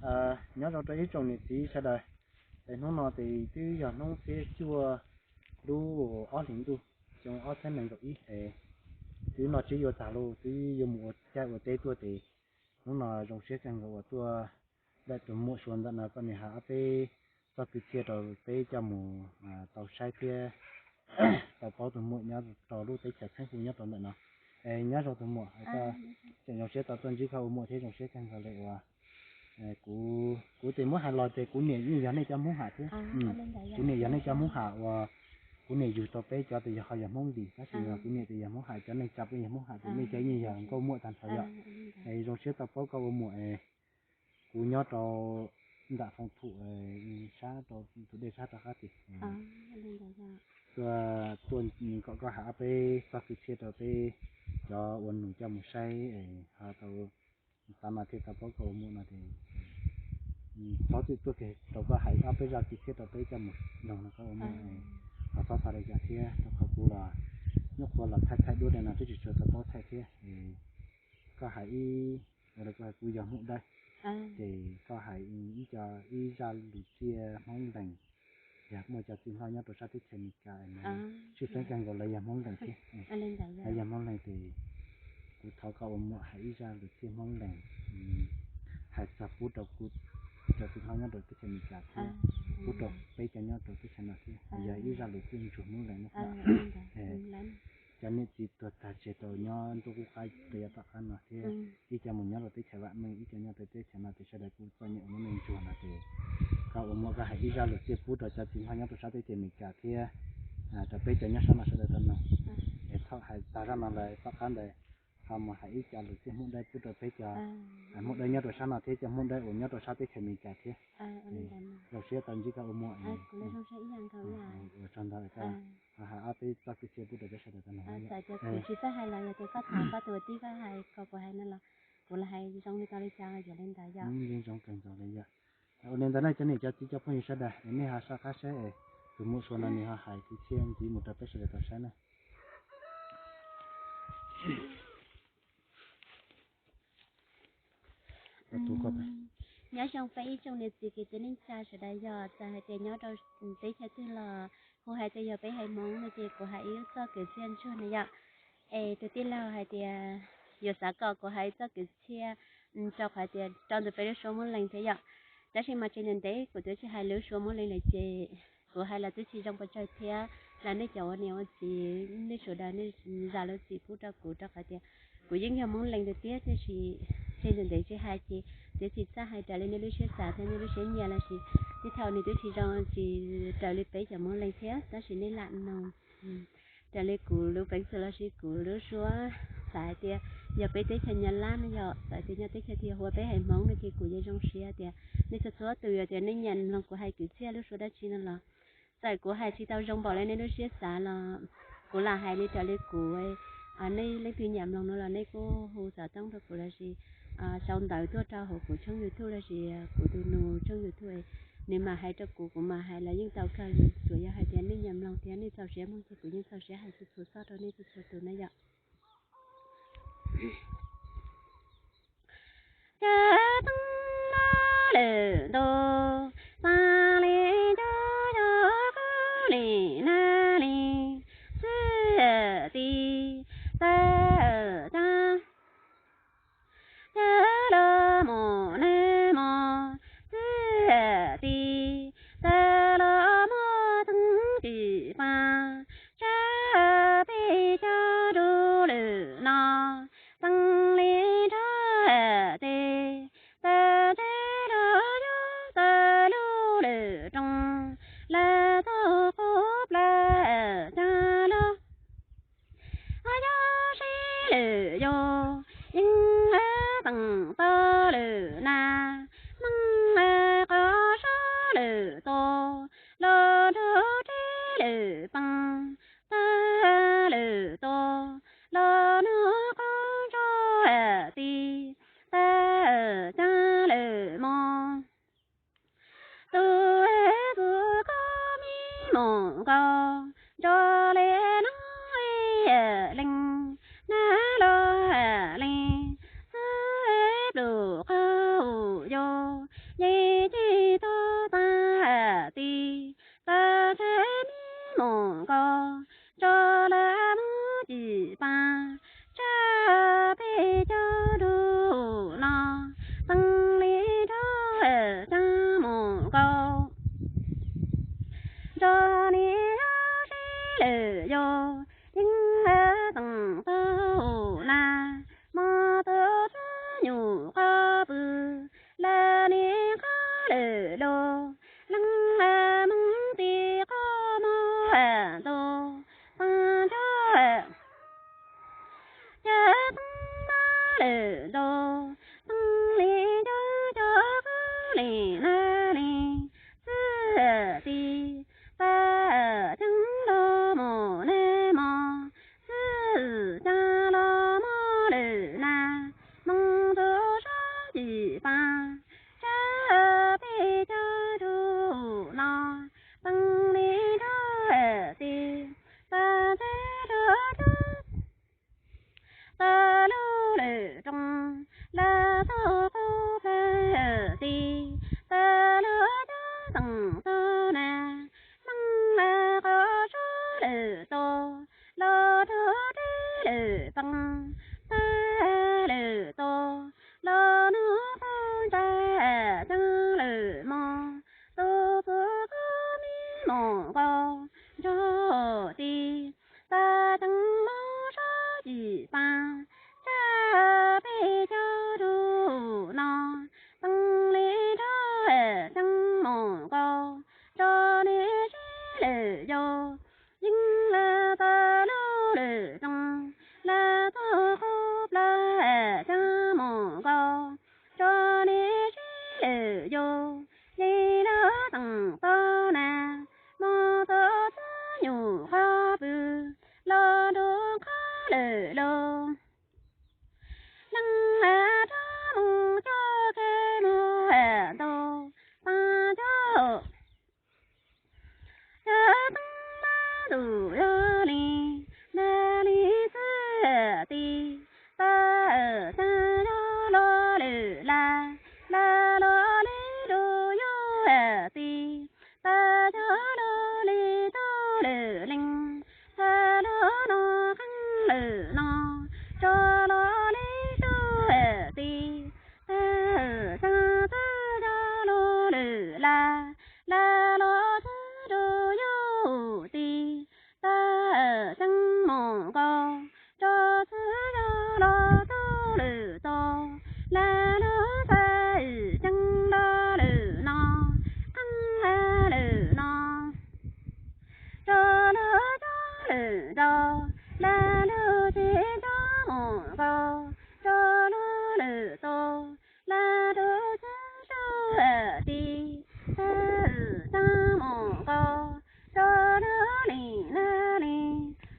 Nyob zoo rau ib tsoom niam txiv sawv daws, es hnub no ces twb yog hnub xiab cuaj lub ob hlis ntuj xyoo ob txhiab nees nkaum ib es twb noj tshiab yuav tag lauj, twb yuav mus ua caij ua teb tuaj ces hnub no zoo siab kawg nkaus uas tuaj dawm tus muam Suav ntawm no kom nws hais ob peb txoj kwv txhiaj rau peb coj mus tau saib thiab tau paub tus muam nyob rau lub teb chaws Xeeb Hu nyob rau ntawm no. Es nyob zoo tus muam, tseem zoo siab tau tuaj ntsib koj ua muam thiab zoo siab kawg nkaus li uas kuv, kuv tes muab hais los ces kuv niam yeej yog nej cov Hmoob Ham thiab. Kuv niam yog nej cov Hmoob Ham uas kuv niam yug tau peb cov tes yog ho yog Hmoob Lis, tab sis kuv niam tes yog Hmoob Ham, cov neeg tsa peb yog Hmoob Ham tes nej cov yeej yog nkauj muam tag nrho yom. Es zoo siab tau paub koj ua muam es kuv nyob rau nram Foo Thum sab rau tus dej sab rov qab tim tuaj, tuaj kom koj hais ob peb txoj kwv txhiaj rau peb cov ua nus coj mus saib es ho tau, tav no thiaj tau paub koj ua muam no ces txhob txwm tuaj kiag rau koj hais ob peb zaj kwv txhiaj rau peb coj mus noog no koj ua muam. Ho txhob xav li cas thiab rau qhov kuv los nyuaj qhuav los thaij thaij duab li no twb tsis tshua tau paub thaij thiab. Koj hais ib, kuv yog Hmoob Dawb, ces koj hais ib co, ib zaj lus txiaj Hmoob Lees, yog muaj cov txiv hlob nyob rau sab teb chaws Amelikas tshwj xeeb kawg nkaus lawv yog Hmoob Lees thiab. Lawv yog Hmoob Lees ces kuv thov koj ua muam hais ib zaj lus txiaj Hmoob Lees hais txog pub rau kuv cov txiv hlob nyob rau teb chaws Amelikas thiab pub rau peb cov nyob rau teb chaws no thiab, yog ib zaj lus txiaj ntsuag Hmoob Lees na. Cov niam txiv tuag tag tseg tau nyob ntuj qub qab rau yav tom qab no thiab ib co mus nyob rau teb chaws vam meej, ib co nyob rau teb chaws no ces sawv daws kuj txom nyem ua neej ntsuag no ces koj ua muam koj hais ib zaj lus txiaj pub rau cov txiv hlob nyob rau sab teb chaws Amelikas thiab rau peb cov nyob sab no sawv daws tau noog. Es thaum hais tag zaj no lawm tom qab ntawd ho mus hais ib co lus txiaj Hmoob Dawb pub rau peb cov Hmoob Dawb nyob rau sab no thiab cov Hmoob Dawb uas nyob rau sab teb chaws Amelikas thiab. Zoo siab tau ntsib koj ua muam. Ua tsaug ntau, ho hais ob peb txoj kwv txhiaj pub rau peb sawv daws tau noog. Tsis txawj hais los yog tias koj thov koj tus tij koj hais kom kuv hais no los kuv los hais zoo li tau li cas los yuav li ntawd yom. Yeej zoo kawg nkaus li yom. Ua li ntawd na cov niam cov txiv cov phooj ywg sawv daws es nej ho soj qab saib es tus muam Suav no nws ho hais kwv txhiaj ntxiv mus rau peb sawv daws tau saib na. Nyob zoo peb ib tsoom niam txiv kwv tij neej tsa sawv daws, yog txawm hais tias nyob rau teb chaws twg los hu hais tias yog peb haiv Hmoob no ces kuv hais ib lub txoj kwv txhiaj ntsuag na yom. Es tus tij laug hais tias yuav xav kom kuv hais ib txoj kwv txhiaj rau qhov tias rau ntawm peb lub suab Hmoob Lees thiab yom. Tab sis mas tsis ntev ntev kuv twb tsis hais lub suab Hmoob Lees lawm ces kuv hais los twb tsis zoo pes tsawg thiab. Los nej cov ua niam ua txiv nej sawv daws nej zam lub txim pub rau kuv rau qhov tias kuv yeej yog Hmoob Lees tiag tiag, tiam sis tsis ntev ntev tsis hais ces twb tsis txawj hais raws li nej lub siab xav thiab nej lub siab nyiam lossis tej thaum nws twb tsis zoo tsis raws li peb cov Hmoob Lees thiab, tab sis nej lam noog raws li kuv lub peev xwm lossis kuv lub suab xav hais tias yog peb teb chaws Nyab Laj no yom, txawm tias nyob teb chaws twg yog hu ua peb haiv Hmoob no ces kuv yeej zoo siab tias nej txhua txhua tus yog tias nej nyiam mloog kuv hais kwv txhiaj lub suab dab tsi no los txawm kuv hais tsis tau zoo npaum li nej lub siab xav los kuv lam hais li raws li kuv. Nej leej twg nyiam mloog no los nej kuj hu xov tooj rau kuv lossis sau ntawv tuaj rau hauv kuv tshooj YouTube lossis kuv tus nus tshooj YouTube, nws mam hais rau kuv, kuv mam hais los yeej tau kawg li. Tsuas yog hais tias nej nyiam mloog thiab nej txaus siab mloog ces kuv yeej txaus siab hais txhua txhua txoj rau nej txhua txhua tus na yom. Cov teeb no lwm tus, xav li cov yog koj li na li, xwb ti tawm cov, cov los mus nag mos, xwb ti tawm los muaj teeb cim pas, tsab peb cov dub lwm no, teeb li nrog tes, tawm ntsej rau yus tawm lub lwm rooj, lawv tau qub plaws cov lub. Yog sib lwm yus yeej teem tau lwm nas, meej qhov sub lwm tus, los nrug rib lwm pees, tawm lwm tus, los nug qhov ntsuag ti, tawm cov lwm mos. Tus tus koj mi mus nkaus, nrog li no leej, nag los leej, xwb plum qhov u yus, yeej xeem tau na, mus tus txwj nyuj qhuav pw, lawv li qhuav lwm lus, leej lawv moog ti qhov muag ntuj, pab cov cawm txeeb mab lwm ntuj, txeeb li cov cov kub li nag li txwj ti, pab ceeb los mus nag mos, txwj ca los muaj lwm nag, moog tus sab cim pab, tsab peb cov tug no, txeeb li cov ti, pab cawm rau cov tas lub lwm rooj, lawv txoj qub plawg ti, tas lub cov xeem tau na, leej lawv qhov sab lwm tus, los rau deb lwm peeb, tag lwm tus, los nug txug ntsag caag lwm mog, tus txwv qhov mi mus nkaus nrug ti, tas ceeb moog sab cim pab, tsab peb cov tug no, txeeb li nrug ceeb mus nkaus, rau li sib lwm yug, yeej lawv tas lub lwm rooj, lawv txoj qub plawg caag mus nkaus, rau li sib lwm yug, yeej lawv xeem tau na, mus tus txwj nyuj qhuav pw, los nrug qhuav lwm lug, leej lawv rov mus coj keg muag ntuj, pab cawm cawm txeeb mab ntuj yog li, nag li txwj ti, tas ceeb yog luag lwm laj, laj luag li rua yug ti, tas cog luag li tug lwm leej, tas luag no qeeb lwm no, rua luag li tug ti, tas ceeb txwj yog luag lwm laj, laj luag txwj rua yug ti, tas ceeb mus nkaus, rua txwj yog luag tug lwm tug, laj luag tas ceeb luag lwm no, qeeb lwm no, rua luag cov lwm nraug, laj luag ceg cov mus nkaus, rua luag lwm tug, laj luag txwj rua ti, tas ceeb mus nkaus, rua luag li nag li,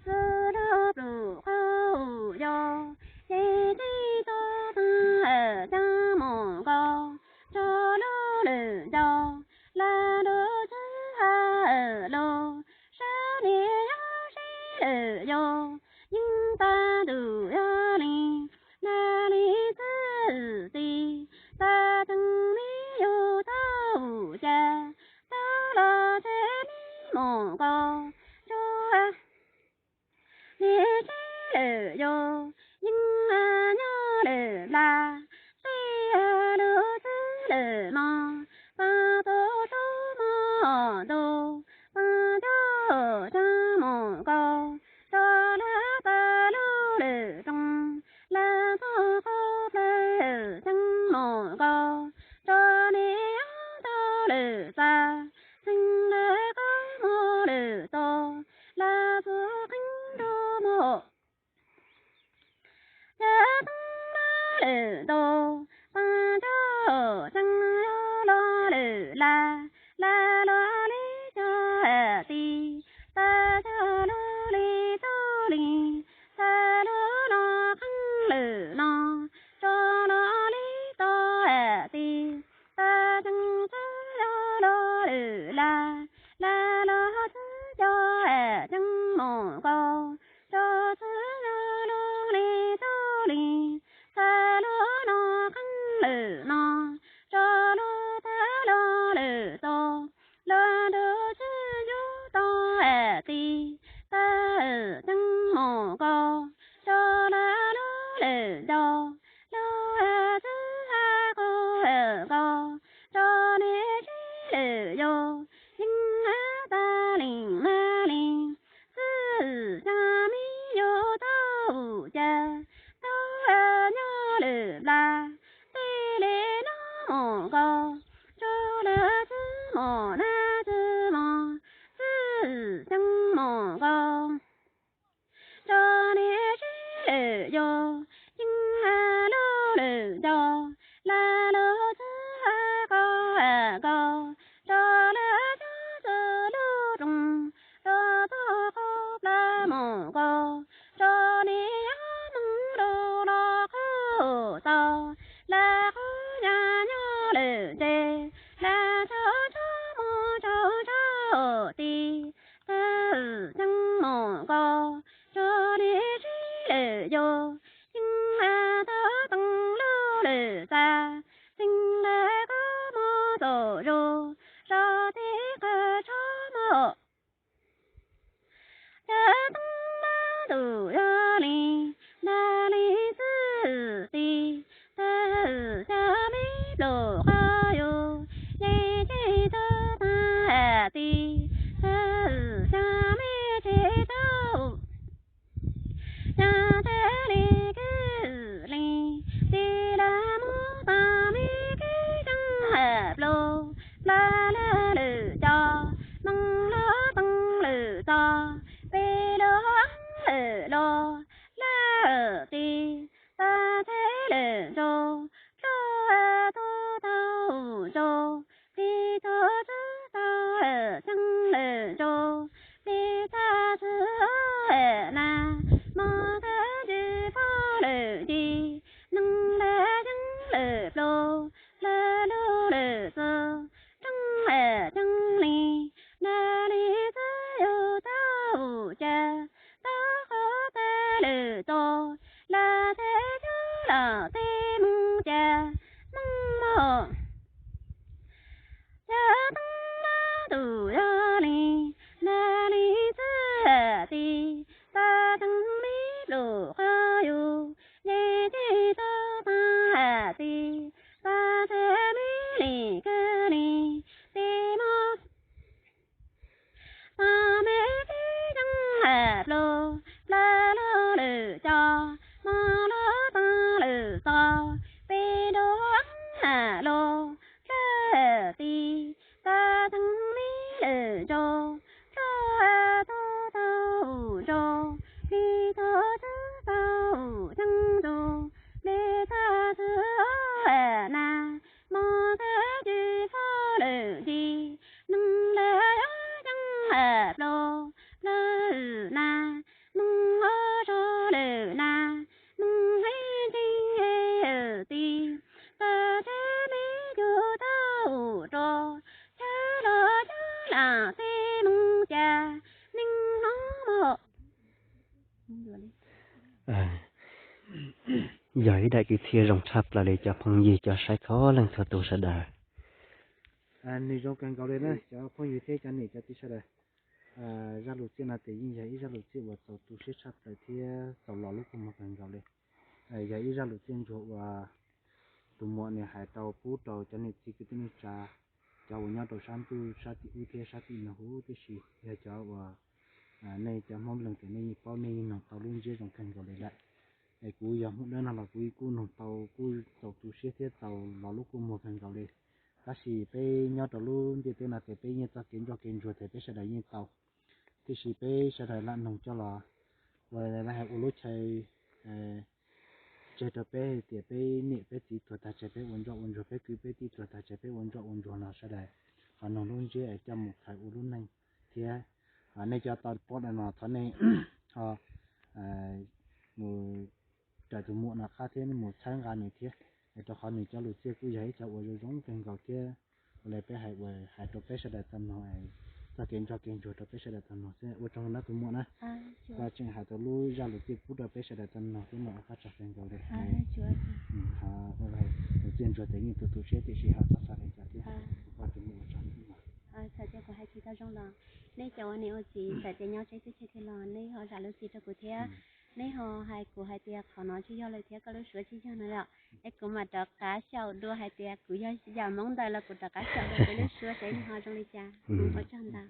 txwj luag plum qhuav yug, ces tij txoj tas ceeb mus nkaus, rua luag lwm nraug, laj luag txwj ha lug, sab li yog sib lwm yug, yeej tas ntuj yog li, nag li txwj ti, tas ceeb li yug tau ca, tau los ces li mus nkaus, rua li sib lwm yug, yeej nyob lwm laj, peb lug txwj lwm mog, pab tus sub mog ntuj, pab cawm ceeb mus nkaus, rua luag tas lub lwm rooj, laj txoj qub plawg ceeb mus nkaus, rua li ob tug lwm txaj, txeeb lawv qhov muag lwm tug, laj txwv qeeb nrug muag, cawm txeeb luag lwm ntuj, pab cawm ceeb yog luag lwm laj, laj luag li cog ti, tas cog luag li tug li, tas luag no qeeb lwm no, rua luag li tug ti, tas ceeb txwj yog luag lwm laj, laj luag txwj cog ceeb mus nkaus, rua txwj yog luag li tug li, tas luag no qeeb lwm no, rua luag tas luag lwm tug, mos nkauj, tso lawm txwb mos nab txwb mos, txwb xyeeb mos nkauj. Tso niam sib lwm yus, yeej lub lwm nco, laj lub txwb qau nkaus, tso lawm cov txwb lub rooj, rau txoj qub plab mos nkauj, tso niam moog rau los qhov tau, laj qhov nyaj nyob lwm ntse, laj tso tso mos tso tso ti, txwb xyeeb mos nkauj, tso niam sib lwm yus, yeej tau toog lub lwm xav, txeev lawm koj mos txaus zug, zog tib qho tsho mos. Cas tub mab ntuj yog li, nag li txwb ti, txwb xya me pluj qhov yus, yeej tsis tau tag ti, txwb xya me tsis tau. Cas tas li kwv li, ti lawm mus tas me kwv yeej pluj, plab lawm lwm cov, moog lub toog lwm txog, peb lub lwm los, laj ti, tas txheb lwm ntsuj, dlua tug tau ntsuj, peb tug txwb tau xyeeb lwm ntsuj, peb txag txwb na, mos kawg tsis foj lwm nci, neeg lawm yeej lwm pluj, lawm lub lwm txwv, rooj ceeb li, nag li txwb yus tau cas, tau qhov tag lwm tus, laj txheb cov los tej moog cas, moog mos. Cas tub mab ntuj yog li, nag li txwb ti, tas txheeb me pluj qhov yus, yeej tsis tau tag ti, tas txheb me li kwv li, ti mos. Pas me peb yeej pluj, plab lub lwm cov, mos lub toog lwm txog, peb lub lub dlawg ti, tas txheeb me lwm ntsuj, dlua tug tau ntsuj, peb tug txwb tau xyeeb ntsuj, peb txag txwb na, mos kawg tsis foj lwm nci, neeg lawm yeej pluj, lawm na, moog ua zog lwm na, moog ib ntsis ti, tas txheb me yus tau rua, chaw los chaw lam tej moog cas, neeg hnub mos. Yog ib daim kwv txhiaj zoo tshaj plaws li cov phooj ywg cov saib txhua leej txhua tus sawv daws. Nws zoo kawg nkaus li na cov phooj ywg thiab cov niam cov txiv sawv daws. Zaj lus txiaj no ces yeej yog ib zaj lus txiaj uas txaus tu siab tshaj plaws thiab txaus los lub kua muag kawg nkaus li. Yog ib zaj lus txiaj ntsuag uas tus muam nws hais rau pub rau cov niam txiv kwv tij neej tsa, cov uas nyob rau sab ntuj sab tim ub thiab sab tim no huv tib si, yog cov uas nej cov Hmoob Leeg ces nej yeej paub nej yeej noog tau lub ntsiab zoo kawg nkaus li lawm. Es kuv yog Hmoob Dawb no los kuv kuj noog tau kuj txaus tu siab thiab txaus los lub kua muag kawg nkaus li. Tab sis peb nyob rau lub ntiaj teb no ces peb yeej txoj kev nco kev ntsuag ces peb sawv daws yeej tau, tiam sis peb sawv daws lam noog coj los ua, ua lub chaw tseg rau peb hais tias peb niam peb txiv tuag tag tseg peb ua ntsoj ua ntsuag, peb kwv peb tij tuag tag tseg peb ua ntsoj ua ntsuag no sawv daws ho noog lub ntsiab es coj mus khaws ua lub neej thiab. Nej cov tau pom no thov nej ho mus raws tus muam no qab thiab mus txhawb nqa nws thiab, es rau qhov nws cov lus txiaj kuj yog ib co uas zoo zoo kawg nkaus thiab. Ua li peb hais uas hais rau peb sawv daws tau mloog, txoj kev nco kev ntsuag rau peb sawv daws tau mloog xwb. Ua tsaug ntau tus muam na, koj tseem hais tau lub zaj lus txiaj pub rau peb sawv daws tau mloog thiab mas ua koj tsaug kawg nkaus li. Lus txiaj ntsuag ces yeej tu tu siab tiam sis ho txog xav li cas thiab, ua koj tus muam ua tsaug. Txawm tias kuv hais tsis tau zoo los nej cov ua niam ua txiv txawm tias nyob tsev xwb ces thiaj los nej ho zam lub txim rau kuv thiab. Nej ho hais kuv hais tias qhov no tsis yog lawm thiab koj lub suab tsis yog no lawm, es kuv mam rov qab xyaum dua hais tias kuv yog yam Hmoob ntawd los kuv rov qab xyaum dua kuv lub suab seb nws ho zoo li cas. Ua tsaug ntau.